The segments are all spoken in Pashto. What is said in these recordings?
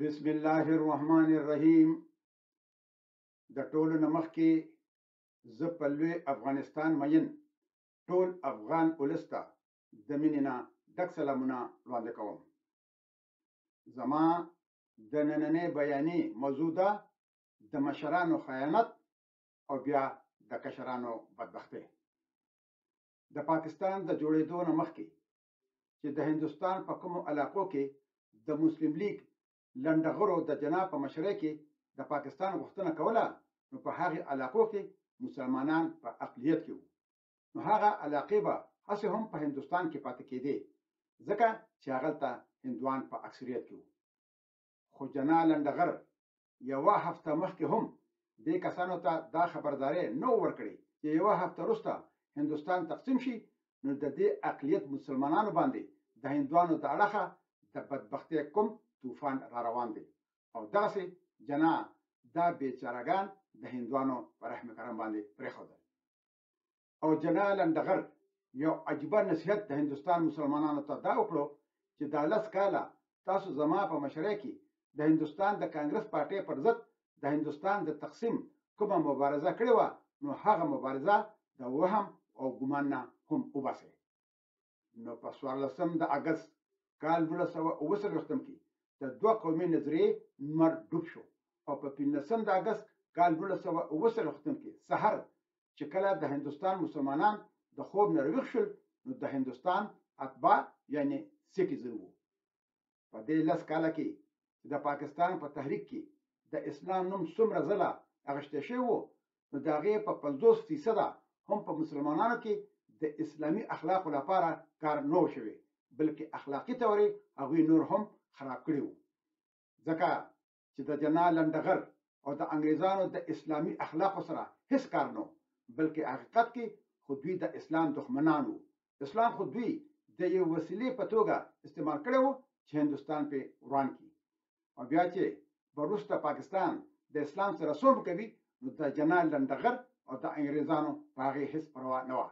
بسم الله الرحمن الرحیم. د ټولو نه مخکې زه په لوی افغانستان مین ټول افغان ولس ته د مینې نه ډک سلامونه وړاندې کوم. زما د نننۍ بیانې موضوع ده د مشرانو خیانت او بیا د کشرانو بدبختۍ. د پاکستان د جوړېدو نه مخکې چې د هندوستان په کومو علاقو کې د مسلم لیګ لنډغرو د جناح په مشرۍ کې د پاکستان غوښتنه کوله، نو په هغې علاقو کې مسلمانان په اقلیت کې وو، نو هغه علاقې به هسې هم په هندوستان کې پاتې کېدې، ځکه چې هغلته هندوان په اکثریت کې وو. خو جناح لنډغر یوه هفته مخکې هم دې کسانو ته دا خبرداری نه و ورکړی چې یوه هفته وروسته هندوستان تقسیم شي، نو د دې اقلیت مسلمانانو باندې د هندوانو د اړخه د بدبختۍ کوم طوفان را روان دی. او دغسې جناح دا بیچارهګان د هندوانو په رحم کرم باندې پرېښودل. او جناح لنډغر یو عجیبه نصیحت د هندوستان مسلمانانو ته دا وکړو چې دا 10 کاله تاسو زما په مشرۍ کې د هندوستان د کانګرس پارټۍ پر ضد د هندوستان د تقسیم کومه مبارزه کړې وه، نو هغه مبارزه د وهم او ګمان نه هم وباسئ. نو په 14 د اګست کال 1947 کې د دوه قومي نظریې لمر ډوب شو، او په 15 د اګست کال 1947 کې سحر چې کله د هندوستان مسلمانان د خوب نه راویښ شول، نو د هندوستان اتباع یعنی سټیزن وو. په دې 10 کاله کې چې د پاکستان په تحریک کې د اسلام نوم څومره ځله اخیستی شوی وو، نو د هغې په 50% هم په مسلمانانو کې د اسلامي اخلاقو لپاره کار نه و شوی، بلکې اخلاقي طور یې هغوی نور هم خراب کړي وو. ځکه چې د جناح لنډغر او د انګریزانو د اسلامي اخلاقو سره هیڅ کار نه و، بلکې حقیقت کې خو دوی د اسلام دښمنان وو. اسلام خو دوی د یو وسیلې په توګه استعمال کړی و چې هندوستان پې وران کړي. او بیا چې وروسته پاکستان د اسلام سره سوم کوي، نو د جناح لنډغر او د انګریزانو په هغې هیڅ پروا نه وه.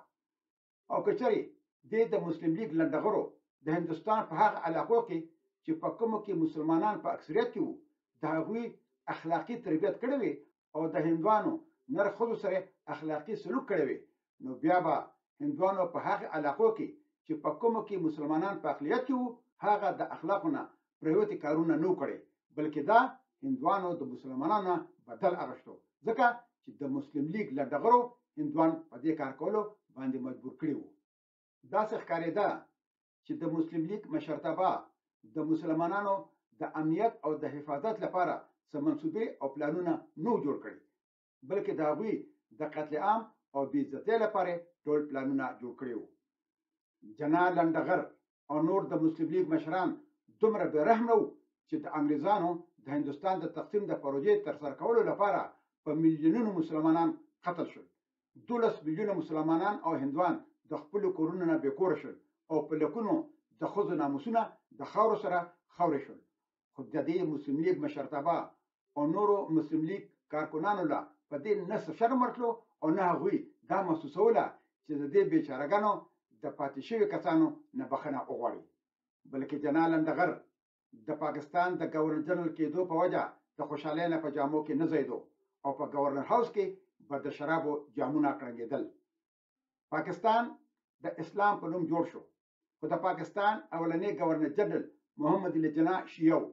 او که چېرې دې د مسلم لیګ لنډغرو د هندوستان په هغه علاقو کې چې په کومو کې مسلمانان په اکثریت کې وو، د هغوی اخلاقي تربیت کړی وي او د هندوانو نر ښځو سره اخلاقي سلوک کړی وي، نو بیا به هندوانو په هغه علاقو کې چې په کومو کې مسلمانان په اقلیت کې وو، هغه د اخلاقو نه پرېوتې کارونه نه وو کړی، بلکې دا هندوانو د مسلمانانو نه بدل اخیستو، ځکه چې د مسلم لیګ لنډغرو هندوان په دې کار کولو باندې مجبور کړي وو. داسې ښکارېده چې د مسلم لیګ مشرتابه د مسلمانانو د امنیت او د حفاظت لپاره څه منصوبې او پلانونه نه وو جوړ کړي، بلکې د هغوی د قتل عام او بې عزتۍ لپاره ټول پلانونه جوړ کړي وو. جناح لنډغر او نور د مسلم لیګ مشران دومره بې رحمه وو چې د انګریزانو د هندوستان د تقسیم د پروژې ترسره کولو لپاره په میلیونونو مسلمانان قتل شول. 12 میلیونه مسلمانان او هندوان د خپلو کورونو نه بې کوره شول او په لکونو د ښځو ناموسونه د خاورو سره خاورې شول. خو د دې مسلم لیګ مشرتابه او نورو مسلم لیګ کارکنانو له په دې نه څه شرم ورتلو او نه هغوی دا محسوسوله چې د دې بیچارهګانو د پاتې شوي کسانو نه بخښنه وغواړي، بلکې جناح لنډغر د پاکستان د ګورنر جنرل کېدو په وجه د خوشحالۍ نه په جامو کې نه ځایدو او په ګورنر هاوس کې به د شرابو جامونه کړنګېدل. پاکستان د اسلام په نوم جوړ شو، خو د پاکستان اولنی ګورنر جنرل محمد علي جناح شیعه و.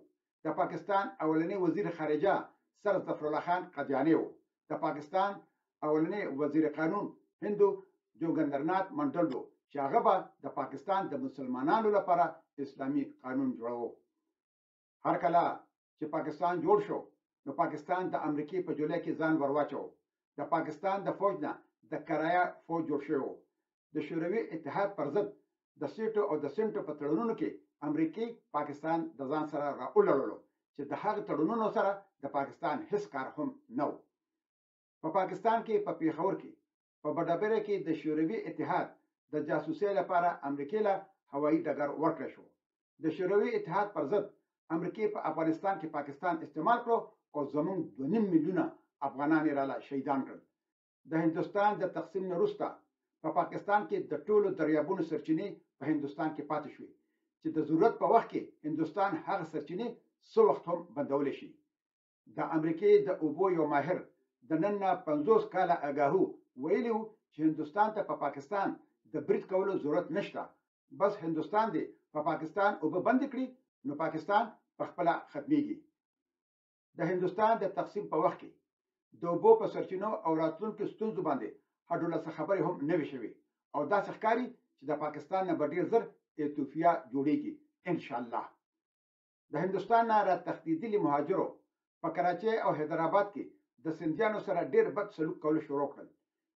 د پاکستان اولنی وزیر خارجه سر ظفرالله خان قدیاني و. د پاکستان اولنی وزیر قانون هندو جوګندرنات منډل و چې هغه به د پاکستان د مسلمانانو لپاره اسلامي قانون جوړاوه. هر کله چې پاکستان جوړ شو، نو پاکستان د امریکې په جولای کې ځان ورواچو. د پاکستان د فوج نه د کرایه فوج جوړ شوی و. د شوروي اتحاد پر ضد د سیټو او د سینټو په تړونونو کې امریکې پاکستان د ځان سره را ولړلو چې د هغه تړونونو سره د پاکستان هیڅ کار هم نه و. په پاکستان کې په پېښور کې په بډابره کې د شوروي اتحاد د جاسوسۍ لپاره امریکې له هوایي ډګر ورکړی شو. د شوروي اتحاد پر ضد امریکې په افغانستان کې پاکستان استعمال کړو او زموږ 2.5 میلیونه افغانان یې راله شهیدان کړل. د هندوستان د تقسیم نه وروسته په پاکستان کې د ټولو دریابونو سرچینې په هندوستان کې پاتې شوې چې د ضرورت په وخت کې هندوستان هغه سرچینې څه وخت هم بندولی شي. د امریکې د اوبو یو ماهر د نن نه 50 کاله اګاهو ویلي وو چې هندوستان ته په پاکستان د برید کولو ضرورت نشته، بس هندوستان دې په پاکستان اوبه بندې کړي نو پاکستان په خپله ختمیږي. د هندوستان د تقسیم په وخت کې د اوبو په سرچینو او راتلونکو ستونزو باندې هډوله څه خبرې هم نه وې شوې او داسې ښکاري چې د پاکستان نه به ډېر زر ایتوفیا جوړیږي انشاءالله. د هندوستان نه را تښتېدلي مهاجرو په کراچۍ او حیدرآباد کې د سندیانو سره ډېر بد سلوک کول شروع کړل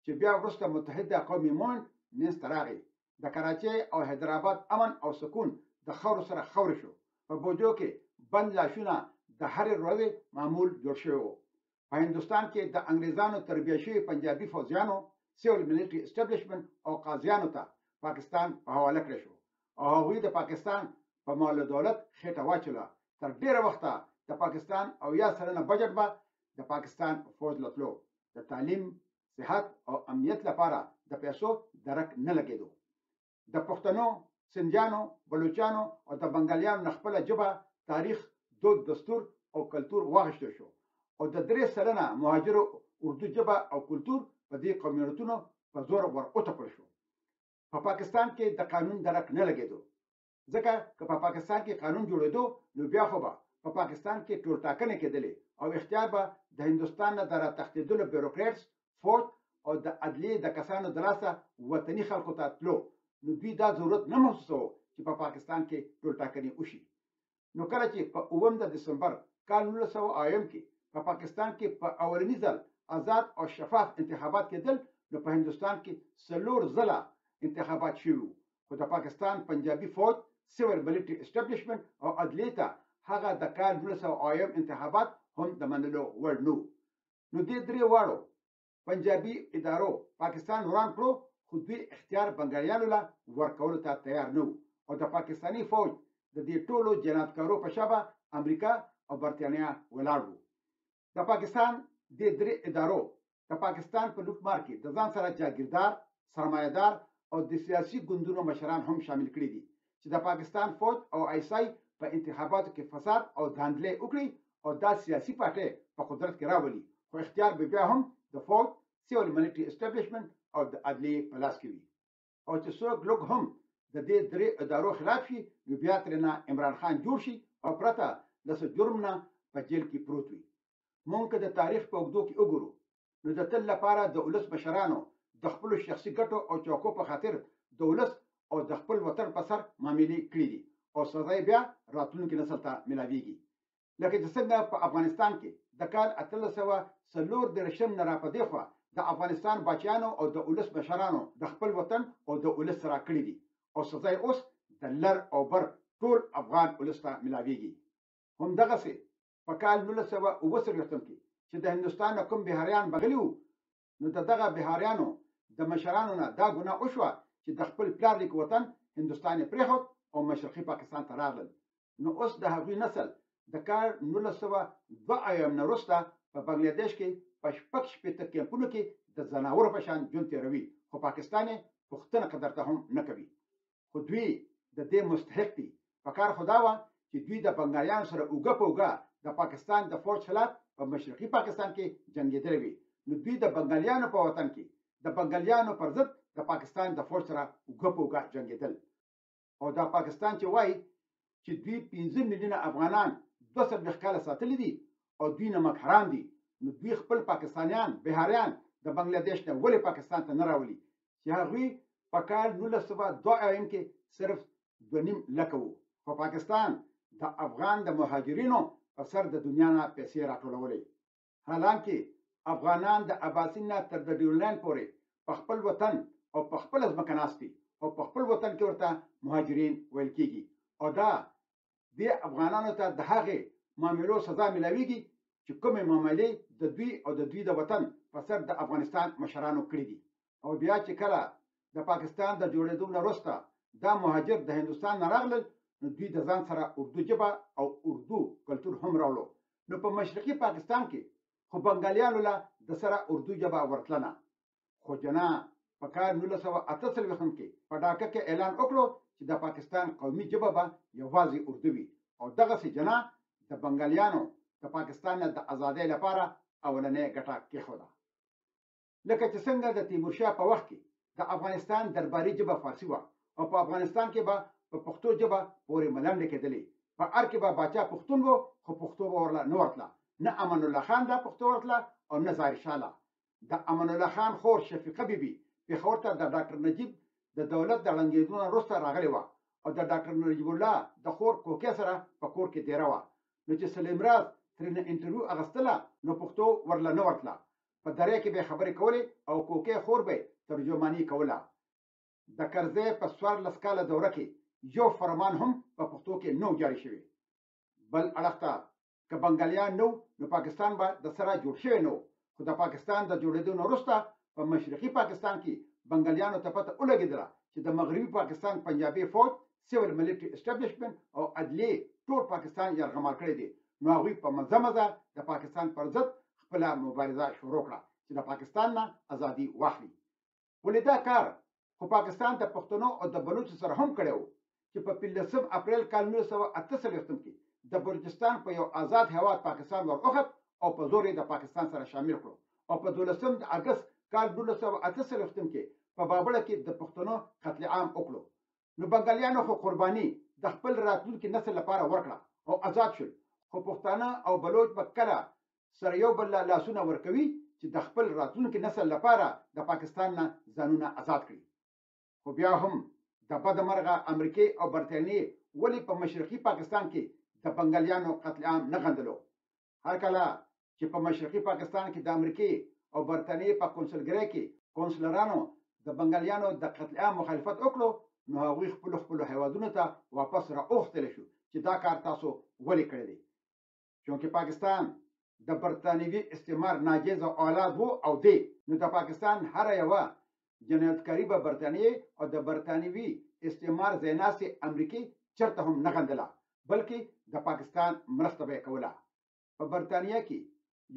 چې بیا وروسته متحده قومي مومنټ منځ ته راغی. د کراچۍ او حیدرآباد امن او سکون د خاورو سره خاورې شو. په بوجو کې بند لاشونه د هرې ورځې معمول جوړ شوی وو. په هندوستان کې د انګریزانو تربیه شوي پنجابي فوځیانو، سیول ملټري اسټبلشمنټ او قاضیانو ته پاکستان په حواله کړی شو او هغوی د پاکستان په مال دولت خېټه واچوله. تر ډېره وخته د پاکستان 70% بجټ به د پاکستان فوج له تلو. د تعلیم، صحت او امنیت لپاره د پیسو درک نه لګېدو. د پښتنو، سندیانو، بلوچانو او د بنګالیانو نه خپله ژبه، تاریخ، دود دستور او کلتور واخیستل شو او د 3% مهاجرو اردو ژبه او کلتور په دې قومیتونو په زور ور وتپل شو. په پاکستان کې د قانون درک نه لګېدو، ځکه که په پاکستان کې قانون جوړېدو نو بیا خو به په پاکستان کې ټولټاکنې کېدلې او اختیار به د هندوستان نه د راتښتېدلو بیوروکریټس، فوج او د عدلیې د کسانو د لاسه وطني خلکو ته تلو. نو دوی دا ضرورت نه محسوسوو چې په پاکستان کې ټولټاکنې وشي. نو کله چې په 7 د دسمبر کال 1970 کې په پاکستان کې په اولني ځل آزاد او شفاف انتخابات کېدل نو په هندوستان کې 4 ځله انتخابات شوي وو، خو د پاکستان پنجابي فوج، سیول ملټري اسټبلشمنټ او عدلیې ته هغه د کال 1970 انتخابات هم د منلو وړ نه وو. نو دې درې واړو پنجابي ادارو پاکستان وران کړو، خو دوی اختیار بنګالیانو له ورکولو ته تیار نه وو او د پاکستاني فوج د دې ټولو جنایتکارو په شا به امریکا او برتانیا ولاړ وو. د پاکستان دې درې ادارو د پاکستان په لوټ مار کې د ځان سره جاګیردار، سرمایهدار او د سیاسي ګوندونو مشران هم شامل کړي دي چې د پاکستان فوج او آی اس آی په انتخاباتو کې فساد او دھاندلې وکړي او دا سیاسي پارټۍ په قدرت کې راولي، خو اختیار به بیا هم د فوج، سیول ملټري اسټبلشمنټ او د عدلیې په لاس کې وي. او چې څوک لږ هم د دې درې ادارو خلاف شي نو بیا ترېنه عمران خان جوړ شي او پرته له څه جرم نه په جیل کې پروت وي. مونږ که د تاریخ په اوږدو کې وګورو نو د تل لپاره د ولس مشرانو د خپلو شخصي ګټو او چوکو په خاطر د ولس او د خپل وطن په سر معاملې کړې دي او سزا یې بیا راتلونکي نسل ته ملاویږي. لکه چې څنګه په افغانستان کې د کال 1834 نه راپدېخوا د افغانستان بچیانو او د ولس مشرانو د خپل وطن او د ولس سره کړې دي او سزا یې اوس د لر او بر ټول افغان ولس ته ملاویږي. همدغسې په کال 1947 کې چې د هندوستان نه کوم بهاریان بغلي وو نو د دغه بهاریانو د مشرانو نه دا ګناه وشوه چې د خپل پلار لیک وطن هندوستان یې پرېښود او مشرقي پاکستان ته راغلل. نو اوس د هغوی نسل د کال 1972 نه وروسته په بنګلادیش کې په 66 کیمپونو کې د ځناورو په شان ژوند تېروي، خو پاکستان یې پوښتنه قدر ته هم نه کوي. خو دوی د دې مستحق دي. په کار خو دا وه چې دوی د بنګالیانو سره اوږه په اوږه د پاکستان د فوج خلاف په مشرقي پاکستان کې جنګېدلی وي، نو دوی د بنګالیانو په وطن کې د بنګالیانو پر ضد د پاکستان د فوج سره اوږه په اوږه جنګېدل. او دا پاکستان چې وایي چې دوی 5 میلیونه افغانان 42 کاله ساتلي دي او دوی نمک حرام دي، نو دوی خپل پاکستانیان بهاریان د بنګلادیش نه ولې پاکستان ته نه راولي چې هغوی په کال 1972 کې صرف 2.5 لکه وو، خو پاکستان د افغان د مهاجرینو په سر د دنیا نه پیسې راټولولې. حالانکه افغانان د اباسین نه تر د ډیورنډ پورې په خپل وطن او په خپله ځمکه ناست دي او په خپل وطن کې ورته مهاجرین ویل کیږي او دا دې افغانانو ته د هغې معاملو سزا ملاویږي چې کومې معاملې د دوی او د دوی د وطن په سر د افغانستان مشرانو کړې دي. او بیا چې کله د پاکستان د جوړېدو نه وروسته دا مهاجر د هندوستان نه راغلل نو دوی د ځان سره اردو ژبه او اردو کلتور هم راوړو. نو په مشرقي پاکستان کې خو بنګالیانو له د سره اردو ژبه ورتلنه، خو جنا په کال 1948 کې په ډاکه کې اعلان وکړو چې د پاکستان قومي ژبه به یوازې اردو وي او دغسې جنا د د بنګالیانو د پاکستان نه د ازادۍ لپاره اولنۍ ګټه کېښوده. لکه چې څنګه د تیمورشاه په وخت کې د افغانستان درباري ژبه فارسي وه او په افغانستان کې به په پښتو ژبه پورې ملنډې کېدلې، په ارګ کې به باچا پښتون و خو پښتو به ورله نه ورتله، نه امان الله خان له پښتو ورتله او نه ظاهر شاه له. د امان الله خان خور شفیقه بیبي پېښور ته د ډاکټر نجیب د دولت د ړنګېدو نه وروسته راغلې وه او د ډاکټر نجیب الله د خور کوکې سره په کور کې دېره وه. نو چې سلیم راز ترېنه انټرویو اخیستله نو پښتو ورله نه ورتله، په درې کې به خبرې کولې او کوکې خور به ترجماني کوله. د کرزی په 14 کاله دوره کې یو فرمان هم په پښتو کې نه و جاري شوی. بل اړخ ته که بنګالیان نه نو پاکستان به د سره جوړ شوی نه و، خو د پاکستان د جوړېدو نه وروسته په مشرقي پاکستان کې بنګالیانو ته پته ولګېدله چې د مغربي پاکستان پنجابي فوج، سیول ملټري اسټابلیشمنټ او عدلیې ټول پاکستان یرغمال کړی دی. نو هغوی په مزه مزه د پاکستان پر ضد خپله مبارزه شروع کړه چې د پاکستان نه ازادي واخلي. ولې دا کار خو پاکستان د پښتنو او د بلوچو سره هم کړی و چې په 15 اپریل کال 1948 کې د بلوچستان په یو آزاد هیواد پاکستان ور وخت او په زور یې د پاکستان سره شامل کړو او په 12 اګست کال 1948 کې په بابړه کې د پښتنو قتل عام وکړو. نو بنګالیانو خو قرباني د خپل راتلونکي نسل لپاره ورکړه او آزاد شول، خو پښتانه او بلوچ به کله سره یو بل لاسونه ورکوي چې د خپل راتلونکي نسل لپاره د پاکستان نه ځانونه آزاد کړي. خو بیا هم د بده مرغه امریکې او برتانیې ولې په مشرقي پاکستان کې د بنګالیانو قتل عام نه غندلو؟ هر کله چې په مشرقي پاکستان کې د امریکې او برتانیې په کونسلګرۍ کې کونسلرانو د بنګالیانو د قتل عام مخالفت وکړو نو هغوی خپلو خپلو هیوادونو ته واپس را وغوښتلی شو چې دا کار تاسو ولې کړی دی. چونکې پاکستان د برتانوي استعمار ناجیزه اولاد وو او دی، نو د پاکستان هره یوه جنایتکاري به برتانیې او د برتانوي استعمار ځایناستې امریکې چېرته هم نه غندله، بلکې د پاکستان مرسته به یې کوله. په برتانیا کې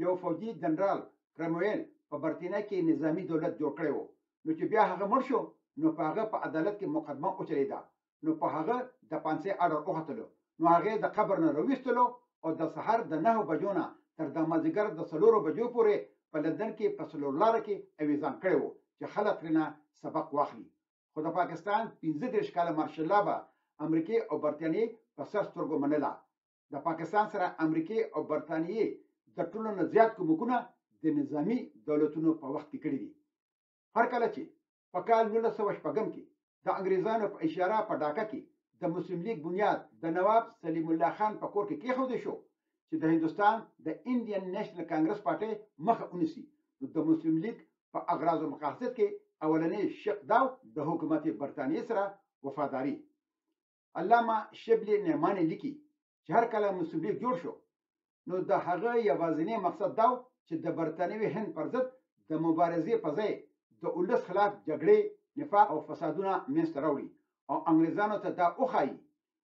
یو فوجي جنرال کرمویل په برتانیا کې نظامي دولت جوړ کړی و، نو چې بیا هغه مړ شو نو په هغه په عدالت کې مقدمه وچلېده، نو په هغه د پانسۍ آرډر وختلو، نو هغې د قبر نه راویستلو او د سهار د 9 بجو نه تر د مازدیګر د 4 بجو پورې په لندن کې په څلور لاره کې اویزان کړی و چې خلک ترېنه سبق واخلي. خو د پاکستان 35 کاله مارشل لا به امریکې او برتانیې په سر سترګو منله. د پاکستان سره امریکې او برتانیې د ټولو نه زیات کومکونه د نظامي دولتونو په وخت کې کړي دي. هر کله چې په کال 1906 کې د انګریزانو په اشاره په ډاکه کې د مسلم لیګ بنیاد د نواب سلیم الله خان په کور کې کېښودل شو چې د هندوستان د انډین نېشنل کانګرس پارټۍ مخه ونیسي، نو د مسلم لیګ په اغراض او مقاصد کې اولنی شق دا د حکومت برتانیې سره وفاداري. علامه شبلي نعماني لیکي چې هر کله مسلم لیګ جوړ شو نو د هغه یوازینی مقصد دا چې د برتانوي هند پر ضد د مبارزې په ځای د ولس خلاف جګړې، نفاق او فسادونه منځته راوړي او انګریزانو ته دا وښایي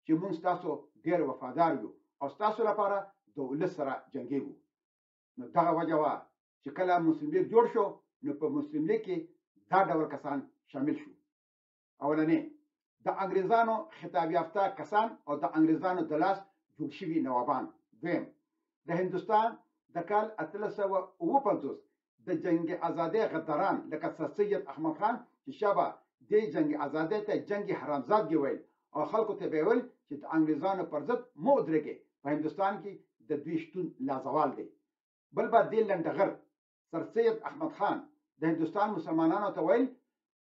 چې موږ ستاسو ډېر وفادار یو او ستاسو لپاره د ولس سره جنګېږو. نو دغه وجه وه چې کله مسلم لیګ جوړ شو نو په مسلم لیګ کې دا ډول کسان شامل شو. اولنی د انګریزانو خطاب یافته کسان او د انګریزانو د لاس جوړ شوي نوابان. دویم د هندوستان د کال 1857 د جنگ ازادۍ غداران لکه سر سید احمد خان چې شابه دې جنگ ازادۍ ته جنگ حرامزادګي ویل او خلکو ته به یې ویل چې د انګریزانو پر ضد مه ودرېږئ، په هندوستان کې د دوی شتون لازوال دی. بل به دې لنډغر سر سید احمد خان د هندوستان مسلمانانو ته ویل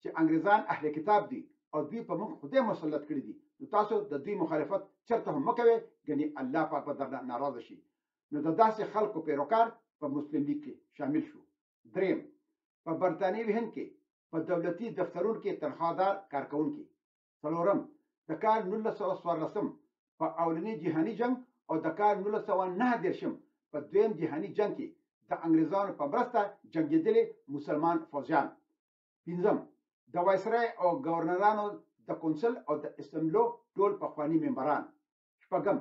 چې انګریزان اهل کتاب دي او دوی په موږ خدای مسلط کړي دي، نو تاسو د دوی مخالفت چېرته هم مه کوئ، ګنې الله پاک به درنه ناراضه شي. نو د داسې خلکو پیروکار په مسلم لیګ کې شامل شو. دریم په برتانوي هند کې په دولتي دفترونو کې تنخوادار کارکوونکي. څلورم د کال 1914 په اولني جهاني جنګ او د کال 1939 په دویم جهاني جنګ کې د انګریزانو په مرسته جنګېدلي مسلمان فوځیان. پنځم د وایسرای او ګورنرانو د کونسل او د اسمبلو ټول پخواني ممبران. شپږم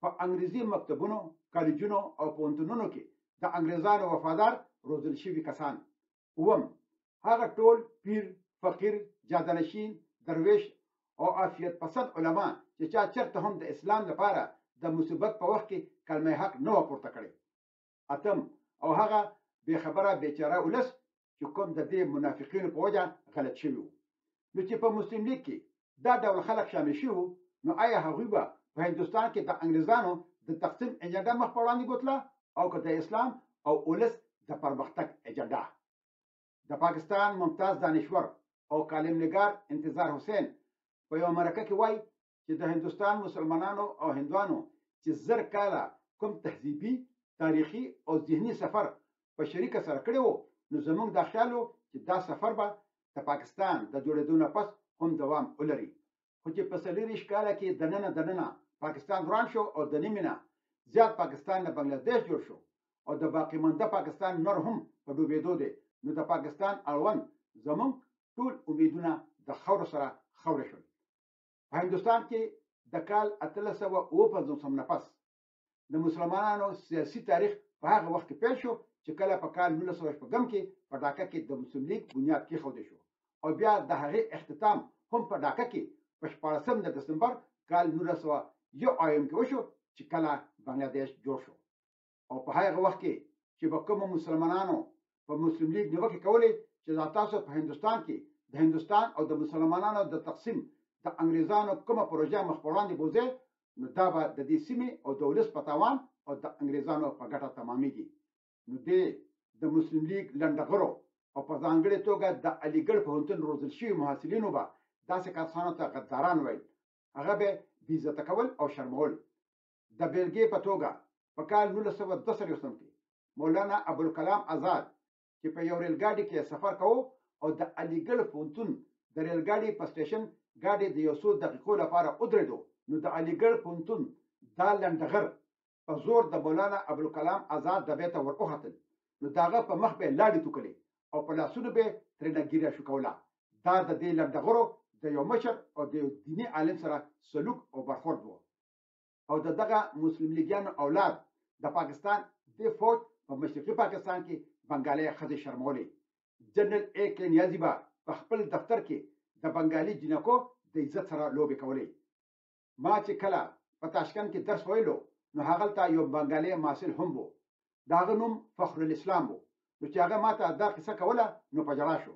په انګریزي مکتبونو، کالجونو او پوهنتونونو کې د انګریزانو وفادار روزل شوي کسان. اووم هغه ټول پیر، فقیر، جادنشین، درویش او عافیت پسند علما چې چا چېرته هم د اسلام لپاره د مصیبت په وخت کې کلمه حق نه وه پورته کړې. اتم، او هغه بې خبره بیچاره ولس چې کوم د دې منافقینو په وجه غلط شوي وو. نو چې په مسلم لیګ کې دا ډول خلک شامل شوي وو، نو آیا هغوی به په هندوستان کې د انګریزانو د تقسیم ایجنډا مخ په وړاندې بوتله او که د اسلام او ولس د پرمختګ ایجنډا؟ د پاکستان ممتاز دانشور او کالم نګار انتظار حسین په یوه مرکه کې وایي چې د هندوستان مسلمانانو او هندوانو چې 1000 کاله کوم تهذیبي، تاریخي او ذهني سفر په شریکه سره کړی وو، نو زموږ دا خیال و چې دا سفر به د پاکستان د جوړېدو نه پس هم دوام ولري. خو چې په 24 کاله کې دننه دننه پاکستان وران شو او د نیمې نه زیات پاکستان نه بنګلادیش جوړ شو او د باقي منده پاکستان نور هم په ډوبېدو دی، نو د پاکستان اړوند زموږ ټول امیدونه د خاورو سره خاورې شول. په هندوستان کې د کال 1857 نه پس د مسلمانانو سیاسي تاریخ په هغه وخت کې پیل شو چې کله په کال 1906 کې په ډاکه کې د مسلم لیګ بنیاد کېښودل شو او بیا د هغې اختتام هم په ډاکه کې په 16 د دسمبر کال 1971 کې وشو چې کله بنګلادیش جوړ شو. او په هغه وخت کې چې به کومو مسلمانانو په مسلم لیګ نیوکې کولې چې دا تاسو په هندوستان کې د هندوستان او د مسلمانانو د تقسیم د انګریزانو کومه پروژه مخ په وړاندې بوځئ، نو دا به د دې سیمې او د ولس په تاوان او د انګریزانو په ګټه تمامېږي. نو دې د مسلم لیګ لنډغرو او په ځانګړې توګه د علیګړ پوهنتون روزل شوي محصلینو به داسې کسانو ته غداران ویل، هغه به بې عزته کول او شرمول. د بېلګې په توګه په کال 1942 کې مولانا ابوالکلام آزاد چې په یو ریل ګاډي کې سفر کوو او د علیګړ پوهنتون د ریل ګاډي په سټیشن ګاډي د یو څو دقیقو لپاره ودرېدو، نو د علیګړ پوهنتون دا لنډغر په زور د مولانا ابوالکلام آزاد ډبې ته ور وختل، نو د هغه په مخ به یې لاړې توکلې او په لاسونو به یې ترېنه ږیره شوکوله. دا د دې لنډغرو د یو مشر او د یو دیني عالم سره سلوک او برخورد و. او د دغه مسلم لیګیانو اولاد د پاکستان دې فوج په مشرقي پاکستان کې بنګالۍ ښځې شرمولې. جنرال ای کې نیازي به په خپل دفتر کې د بنګالي جینکو د عزت سره لوبې کولې. ما چې کله په تاشکند کې درس ویلو، نو هغلته یو بنګالی محصل هم و، د هغه نوم فخر الاسلام و. نو چې هغه ما ته دا قصه کوله نو په ژړا شو.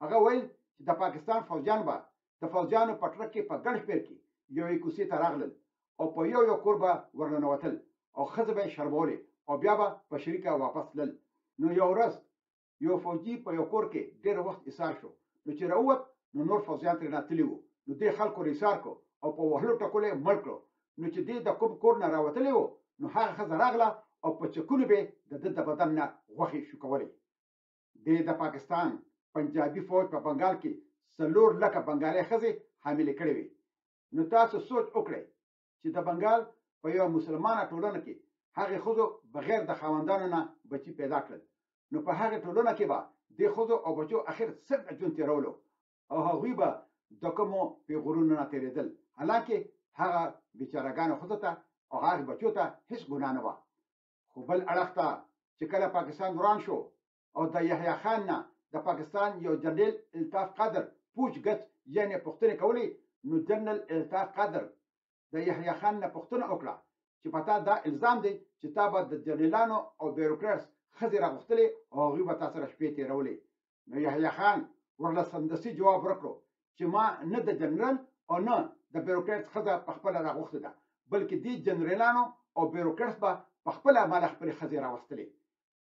هغه ویل چې د پاکستان فوجیان به د فوجیانو په ټرک کې په ګڼ شمېر کې یوې کوڅې ته راغلل او په یو یو کور به ورننوتل او ښځې به یې شرمولې او بیا به په شریکه واپس تلل. نو یو ورځ یو فوجي په یو کور کې ډېر وخت ایسار شو، نو چې راووت نو نور فوجیان ترې راتللي وو، نو دې خلکو ریسار کړو او په وهلو ټکولو یې مړ کړو. نو چې دې د کوم کور نه راوتلی و، نو هغه ښځه راغله او په چکونو به د ده د بدن نه غوښې شوکولې. دې د پاکستان پنجابي فوج په بنګال کې 4 لکه بنګالۍ ښځې حاملې کړې وې. نو تاسو سوچ وکړئ چې د بنګال په یوه مسلمانه ټولنه کې هغې ښځو بغیر د خاوندانو نه بچي پیدا کړل، نو په هغې ټولنه کې به دې ښځو او بچو اخر څنګه ژوند تېرولو او هغوی به د کومو پیغورونو نه تېرېدل، حالانکه هغه بیچارهګانو ښځو ته او هغې بچو ته هیڅ ګناه نه وه. خو بل اړخ ته چې کله پاکستان وران شو او د یحیی خان نه د پاکستان یو جنرال الطاف قادر پوچ ګچ یعنې پوښتنې کولې، نو جنرال الطاف قادر د یحیی خان نه پوښتنه وکړه چې په تا دا الزام دی چې تا به د جنرالانو او بیروکراټس ښځې راغوښتلې او هغوی به تا سره شپې تېرولې. نو یحیی خان ورله سمدستي جواب ورکړو چې ما نه د جنرال او نه د بیروکراټس ښځه په خپله راغوښتې ده، بلکې دې جنرالانو او بیروکراټس به په خپله ماله خپلې ښځې راوستلې.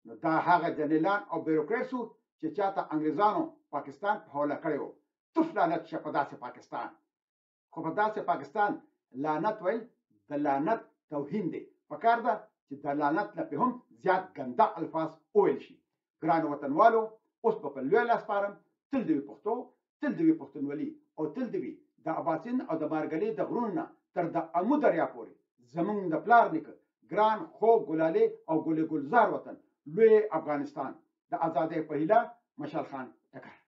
نو دا هغه جنرالان او بیروکراټس وو چې چاته انګریزانو پاکستان په حواله کړی و. تف لعنت شه په داسې پاکستان. خو په داسې پاکستان لعنت ویل د لعنت توهین دی. پکار ده چې د لعنت نه پې هم زیات ګنده الفاظ وویل شي. ګرانو وطنوالو، اوس به په لوی لاس پارم تل د وي پښتو، تل د وي پښتونولي او تل د وي د اباسین او د مارګلې د غرونو نه تر د امو دریا پورې زمونږ د پلار نیکه ګران خوږ ګلالې او ګل ګلزار وطن لوی افغانستان د ازادۍ په هیله. مشال خان ټکر.